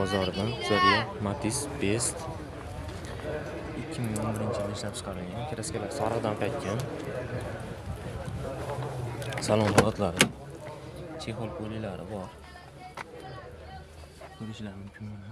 Bozoridan sizlarga Matiz Best 2011-yilda ishlab chiqarilgan. Kraskalar sariqdan qaytgan. Salon holatlari, chexol polilari bor. Ko'rishlar mumkin mana.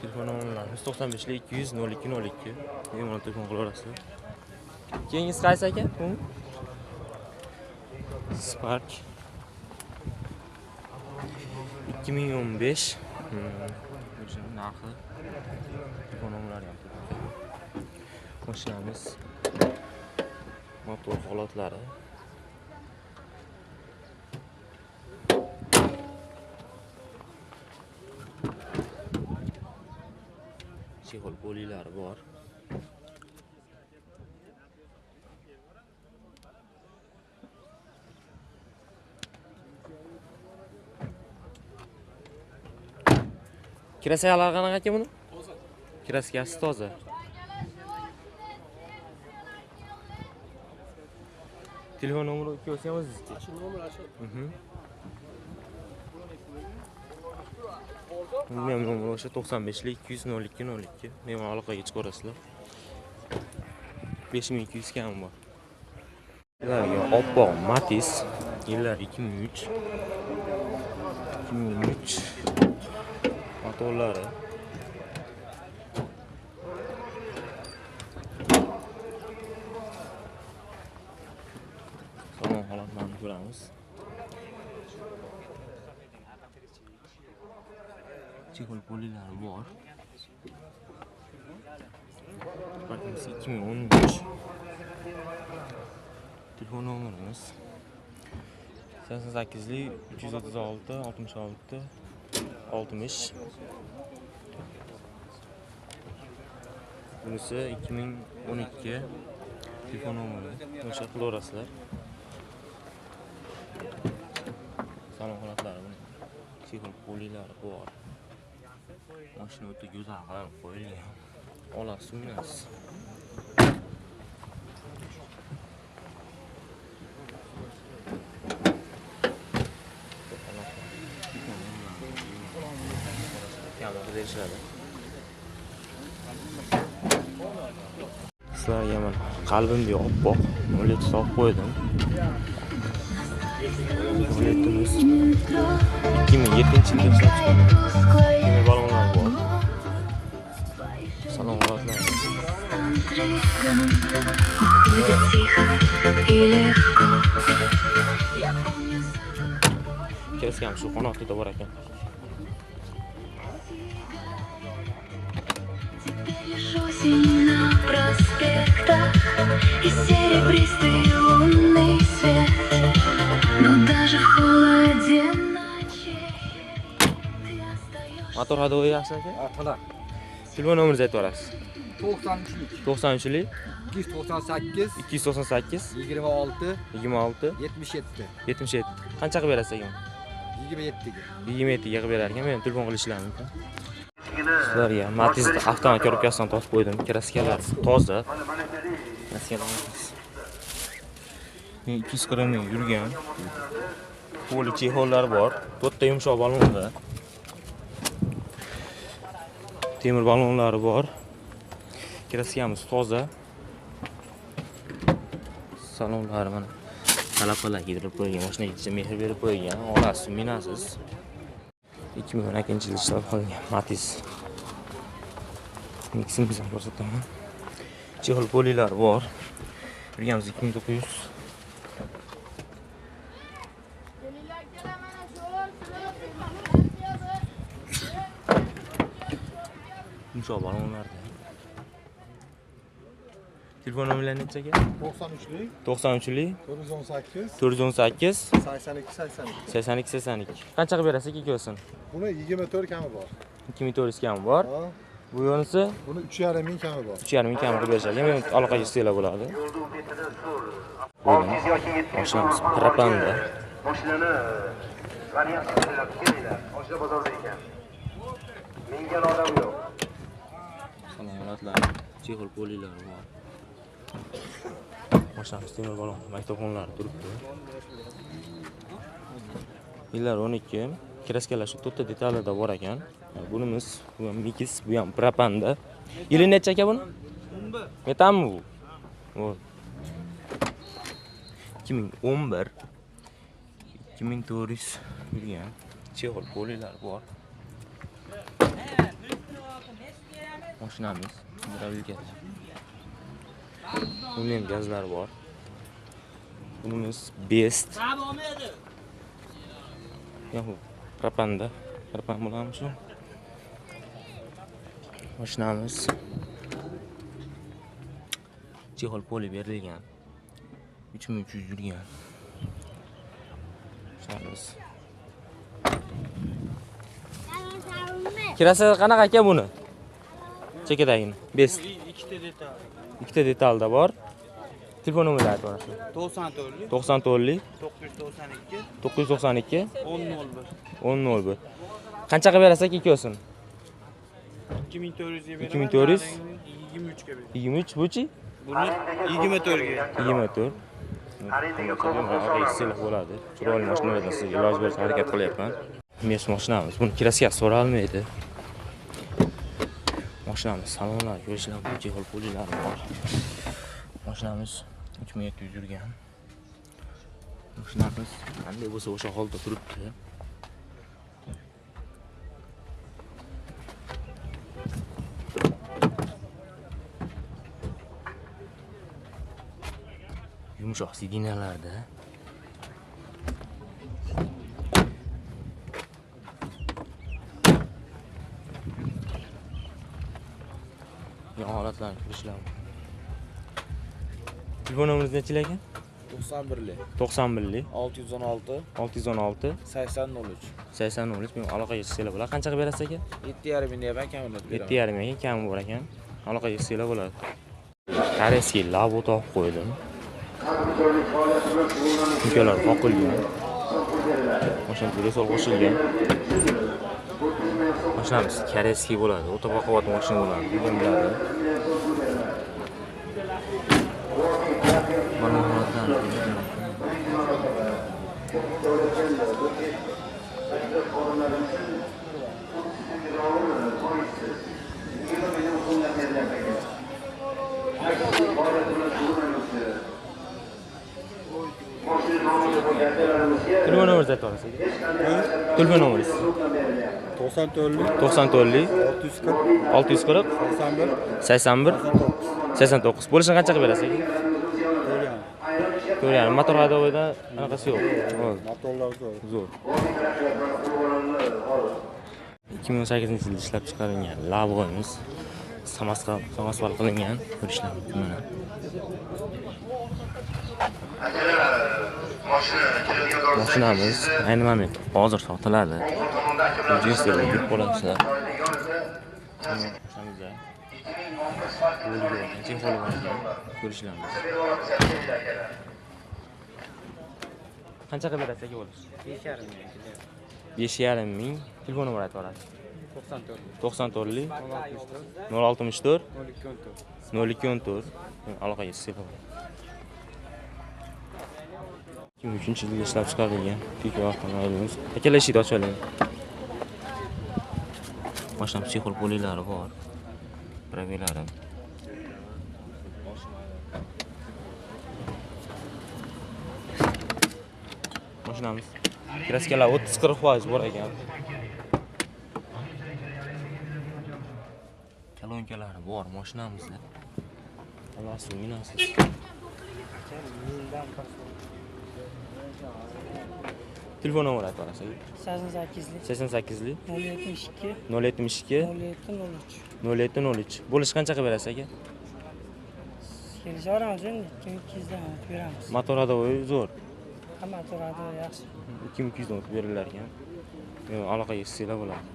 Telefon nomerlari 195 200 02 02. Bemalol telefon qilaverasizlar. Keyingisi qaysi aka? Spark 2015. Narxi, telefon nomerlari ham turibdi. Mashinamiz motor holatlari. Chexol polilari bor. Kraskalar qanaqa aka buni? Toza. Kraskasi toza. Telefon nomeri ikkovsi ham o'zizniki. Shu nomer shu. Buni ham nomeri o'sha 95 200 02 02. Bemalol aloqaga chiqaverasizlar. 5200 kam bor. Ularga oppoq Matiz yillar 2003. 2003 motorlari. Salon holatlarini ko'ramiz. Chexol polilari bor. Parkimiz 2013. Telefon nomerimiz 88 336 66 60. Bunisi 2012. Telefon nomeri. O'sha qilaverasizlar. Salon holatlari buni. Chexol polilari bor. Mashina o'ta go'zal qilib qo'yilgan. Olasiz, minasiz. Sizlarga mana qalbimga oppoq 07 solib qo'ydim. 07-miz 2007-yilda ishlab chiqarilgan. Temir balonlar bor. Salon holatlari. Kraska ham shu qanotida bor ekan. Осень на проспектах и серебристый лунный свет, но даже в холоде ночей ты остаешься. Motor hadovi yaxshi aka? Ha, to'la. Telefon nomeringizni aytib yuborasiz. 93lik 93lik 298 298 26 26 77 77. Qancha qilib berasiz aka? 27 ga. 27 ga qilib berar ekan. Men telefon qilishlarim mumkin. Sizlarga Matiz avtomobil korobkasidan tortib qo'ydim. Kraskalar toza. Kraskalar 240 ming yurgan. Poli chexollar bor. To'rtta yumshoq balonda. Temir balonlari bor. Kraskamiz toza. Salonlari mana talapalar kiydirib qo'yilgan, mashinaga mehr berib qo'yilgan. Olasiz, minasiz. 2012-yilda ishlab qo'yilgan Matiz. Miximizni ko'rsataman. Chexol polilar bor. Yurganimiz 2900. Yumshoq balonlarda. Telefon nomerlari necha aka? 93lik 93lik 418 418 82 82 82 82. Qancha qilib berasiz ikkovsini? Buni 24 kami bor. 2400 kami bor. Bu yo'nisi? Buni 3,5 ming kami bor. 3,5 ming kami qilib berishadi. Men aloqaga chiqsanglar bo'ladi. Mashinamiz propanda. Salomatlar, chexol poliylari bor. Mashinamiz temir balon magnitofonlari turibdi. Yillar 12. Kraskalar shu to'rtta detalida bor ekan. Bunimiz bu ham Mikis, bu ham propanda. Yili necha aka buni? 11. Metanmi bu? Bo'ldi. 2011. 2400 yurgan. Chexol poliylari bor. Mashinamiz gidrovlikasi. Buni ham gazlari bor. Bunimiz Best. Yo'q, propanda. Propan bo'ladimi shu? Mashinamiz chexol poli berilgan. 3300 yurgan. Mashinamiz. Kirasi qanaqa aka buni? Chekadagini. Best. Ikkita detal. Ikkita detalda bor. Telefon nomerini aytib yuborasiz. 94 94 992 992 1001. 1001. Qancha qilib berasiz aka ikkovsini? 2400 ga beraman. 2400. 23 ga beraman. 23 buchi? Buni 24 ga. 24. Arendagi bo'ladi. Chiroyli mashinalardan sizga iloji boricha harakat qilyapman. Mes mashinamiz. Buni kraskasi so'ralmaydi. Mashinamiz salonlar, ko'rishlar, chexol poliylari bor. Mashinamiz 3700 yurgan. Mashinamiz qanday bo'lsa o'sha holda turibdi. Yumshoq sidinalarda. Yon holatlarni ko'rishlar mumkin. Telefon nomeringiz nechilik aka? 91lik. 91lik. 616 616 8003. 8003. Men aloqaga chiqsanglar bo'ladi. Qancha qilib berasiz aka? 7,5 ming deyapman, kamini beraman. 7,5 ming kami bor ekan. Aloqaga chiqsanglar bo'ladi. Koreyskiy labo topib qo'ydim. Ukalar qoqilgan. Mashina to'la qo'shilgan. Mashinamiz koreyskiy bo'ladi. O'ta baquvvat mashina bo'ladi. Bugun biladi. Mana holatlarni ko'rishlar. Telefon nomeringizni aytib yuborasiz. Telefon nomeringiz 94 94 640 640 81 81 89. Bo'lishini qancha qilib berasiz aka? 4,5. Motor haydovida anaqasi yo'q. Motorlar zo'r. Zo'r. 2018-yilda ishlab chiqarilgan Lavo'miz samasval qilingan, ko'rishlar mumkin mana. Mashinamiz ayni moment hozir sotiladi. Jinslar deb qo'yasizlar. Mashinamizda ko'rishlar mumkin. Qancha qilib berasiz aka bo'lish? 5,5 ming. 5,5 ming. Telefon nomeri aytib yuborasiz. 94 94 064 0214. 0214. Aloqaga chiqsak bo'ladi. 2003-yilda ishlab chiqarilgan Pico avtomobilimiz. Akalar eshikni ochib oling. Mashinam chexol poliylari bor. Probelari. Mashinamiz kraskalar 30-40% bor ekan. Kolonkalari bor mashinamizda. Alloh minasiz. Telefon nomeri aytib yuborasiz. 88lik 88lik 072 072 0703. 0703. Bo'lishi qancha qilib berasiz aka? Kelishaveramiz endi 2200 dan o'tib beramiz. Motor hadovi zo'r. Hamma motor hadovi yaxshi. 2200 dan o'tib berilar ekan. Aloqaga chiqsanglar bo'ladi.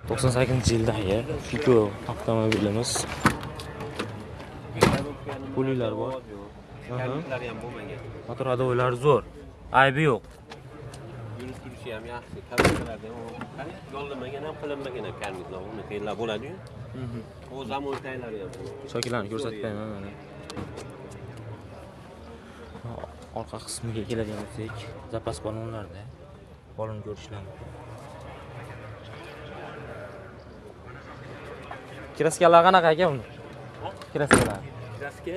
98-yildagi Pico avtomobilimiz. Pullar bor. Kalitlar ham bo'lmagan. Motor hadovilari zo'r. Aybi yo'q. Yurib turishi Turishi ham yaxshi, korobkalarda ham yo'llanmagan ham qilinmagan ham karmizlar, unaqalar bo'ladi-yu. O zamon taylari ham. Chokilarni ko'rsatmayman mana. Orqa qismiga keladigan bo'lsak, zapas balonlarda balon ko'rishlar mumkin. Kraskalar qanaqa aka uni? Kraskalar. Kraska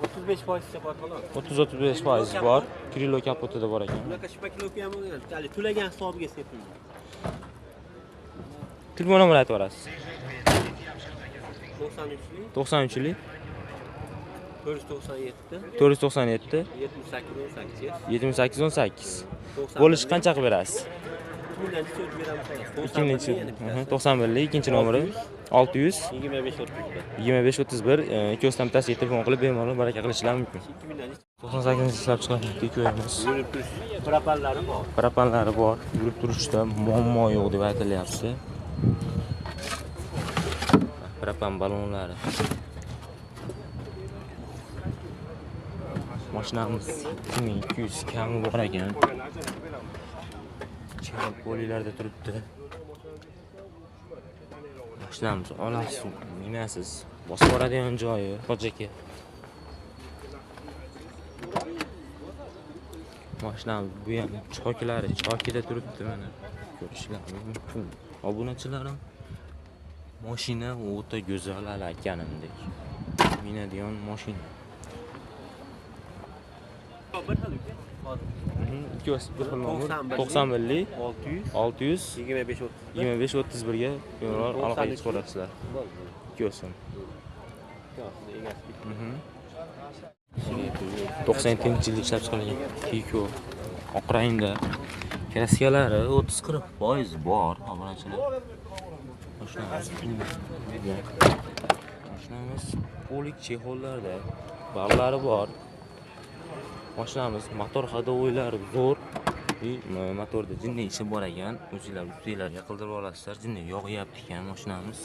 35% bor xolos. 30-35% bor. Krilo kapotida bor ekan. Bunaqa shpaklovka ham bo'lgan, hali to'lagan hisobiga sepilgan. Telefon nomerini aytib yuborasiz. 93lik 93lik 497 497 78 18 78 18. Bo'lishi qancha qilib berasiz? 2000 91lik ikkinchi nomeri 600 25 31. 25 31. Ikkosidan bittasiga telefon qilib bemalol baraka qilishlari mumkin. 98 ishlab chiqarilgan Kiko'yimiz. Yurib turish propanlari bor. Propanlari bor. Yurib turishda muammo yo'q deb aytilyapti. Propan balonlari. Mashinamiz 2200 kami bor ekan. Chehol polilarda turibdi. Mashinamiz olasiz, minasiz. Bosib boradigan joyi Hoji aka. Mashinamiz bu ham chokilari chokida turibdi mana. Ko'rishlaringiz mumkin. Obunachilarim, mashina o'ta go'zal hali aytganimdek. Minadigan mashina. Ikkosi bir xil nomer. 91lik 600 25 25 31 ga bemalol aloqaga chiqa olasizlar. Ikkosini. 97-yilda ishlab chiqarilgan Kiko oq rangda. Kraskalari 30-40% bor, obunachilar. Mashinamiz polik chehollarda barlari bor. Mashinamiz motor ходовойлari zo'r. Motorda jinni ishi bor ekan. O'zinglar ustinglarga qildirib olasizlar. Jinni yog'yapti ekan mashinamiz.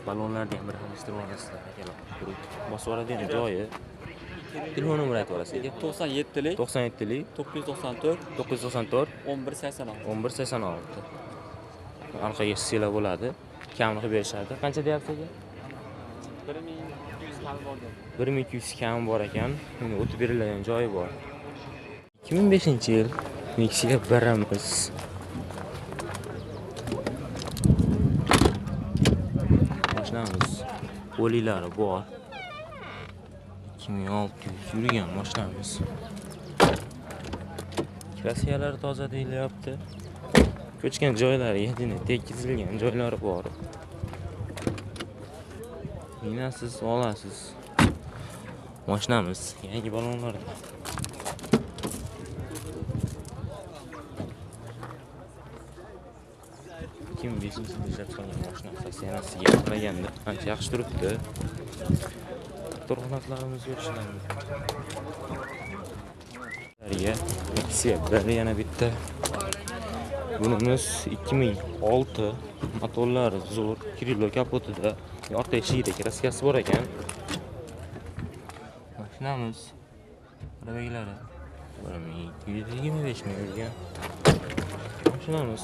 Balonlarni ham bir alishtirib olasizlar akalar. Bosib yuboradigan joyi. Telefon nomerini aytib yuborasiz aka. 97lik 97lik 994 994 11 86 11 86. Orqaga chizsanglar bo'ladi. Kamini qilib berishadi. Qancha deyapsiz aka? 1200 kami bor dedi. 1200 kami bor ekan. Endi o'tib beriladigan joyi bor. 2005-yil Nexia birimiz. Mashinamiz o'liklari bor. 2600 yurgan mashinamiz. Kraskalari toza deyilyapti. Ko'chgan joylari, ya'ni tekizilgan joylari bor. Minasiz, olasiz. Mashinamiz yangi balonlarda. Kim 5-yilda ishlab chiqargan mashina sostenasiga qaraganda ancha yaxshi turibdi. Turg'unatlarimiz ko'rishlar mumkin. Nexia bir yana bitta. Bunimiz 2006, motorlari zo'r, Kirilo kapotida, orqa eshigida kraskasi bor ekan. Mashinamiz probeglari 1225 ming yurgan. Mashinamiz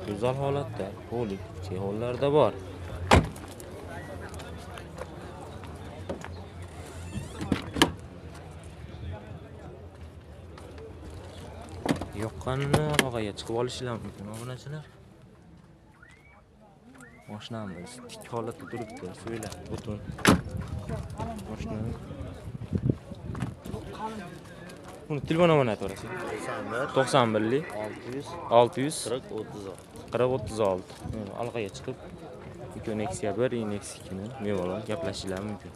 go'zal holatda, polik chehollarda bor. Yoqqanini aloqaga chiqib olishlar mumkin obunachilar. Mashinamiz tik holatda turibdi, suvlar butun. Mashina. Buni telefon nomerini aytib yuborasiz. 91 600 600 40 36 40 36. Aloqaga chiqib, ikki Nexia 1, Nexia 2 ni bemalol gaplashishlari mumkin.